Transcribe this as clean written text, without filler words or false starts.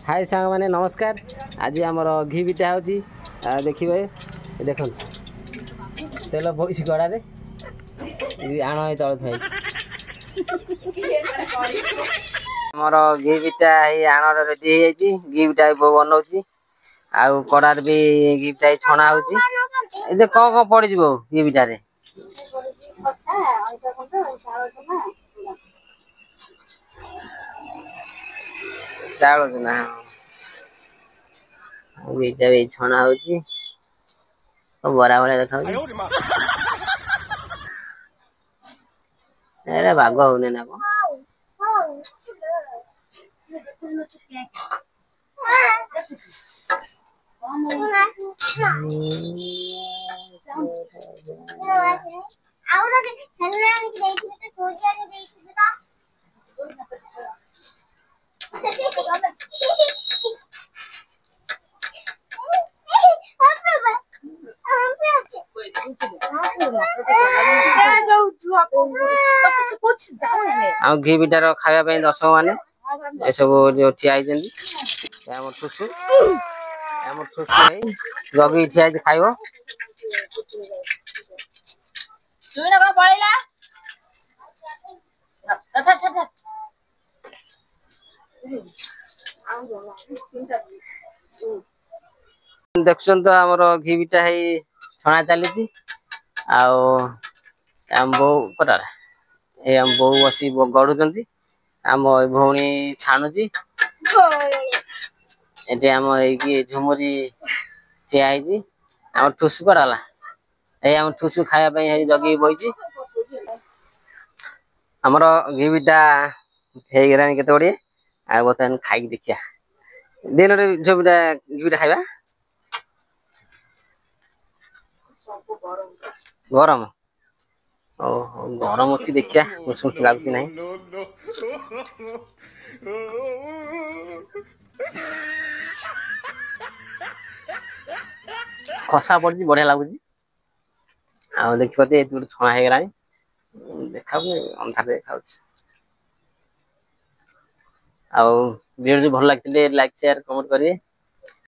High ସାଙ୍ଗମାନେ, ନମସ୍କାର। ଆଜି ଆମର ଘି ପିଠା ହେଉଛି, ଦେଖିବେ। ଦେଖନ୍ତୁ, ତେଲ ପଡ଼ିଛି କଡ଼ାରେ, ଆଣ ଏଇ ତଳେ ଥାଇ। ଆମର ଘି ପିଠା ଏଇ ଆଣରେ ରେଡି ହେଇଯାଇଛି। ଘି ପିଠା ବୋଉ ବନଉଛି ଆଉ କଡ଼ାରେ ବି ଘି ପିଠା ଛଣା ହଉଛି। ଏ କଣ କଣ ପଡିଯିବ ଘି ପିଠାରେ? ଚାଉଳ ଚୁନା। ହଁ, ଘିଟା ବି ଛଣା ହଉଛି, ବରା ଭଳିଆ ଦେଖାଯାଉଛି। ଏରା ବାଗ ହଉନି ନା କଣ? ଆଉ ଘି ପିଠାର ଖାଇବା ପାଇଁ ଦର୍ଶକ ମାନେ ଏସବୁ ଯୋଉ ଠିଆ ହେଇଛନ୍ତି। ଆମ ଠୁସୁ, ଆମ ଠୁସୁ ଭାଇ ଜଗିକି ଠିଆ ହେଇଛି, ଖାଇବ। ଦେଖୁଛନ୍ତି ତ, ଆମର ଘି ପିଠା ହେଇ ଛଣା ଚାଲିଛି। ଆଉ ଆମ ବୋଉ ପଟାରେ, ଏ ଆମ ବୋଉ ବସି ଗଢୁଛନ୍ତି, ଆମ ଏ ଭଉଣୀ ଛାଣୁଛି। ଏଠି ଆମ ଏଇକି ଝୁମୁରି ଠିଆ ହେଇଛି। ଆମ ଠୁସୁ କୁଆଡେ ଗଲା? ଏଇ ଆମ ଠୁସୁ ଖାଇବା ପାଇଁ ହେଇ ଜଗିକି ବଇଛି। ଆମର ଘି ପିଠା ହେଇଗଲାଣି କେତେ ଗୁଡ଼ିଏ, ଆଉ ବର୍ତ୍ତମାନ ଖାଇକି ଦେଖିବା। ଦିନରେ ଝିଅ ପିଠା, ଘି ପିଠା ଖାଇବା। ଗରମ, ଓହୋ, ଗରମ ଅଛି। ଦେଖିବା, ମୁସୁ ମୁସୁ ଲାଗୁଛି ନାହିଁ? ଖସା ପଡିଛି, ବଢିଆ ଲାଗୁଛି। ଆଉ ଦେଖିପାରୁଥିବେ, ଏତେ ଗୋଟେ ଛଣା ହେଇଗଲାଣି। ଦେଖାଯାଉନି, ଅନ୍ଧାର ଦେଖାଯାଉଛି। ଆଉ ଭିଡ଼ିଓଟି ଭଲ ଲାଗିଥିଲେ ଲାଇକ୍, ସେୟାର, କମେଣ୍ଟ କରିବେ।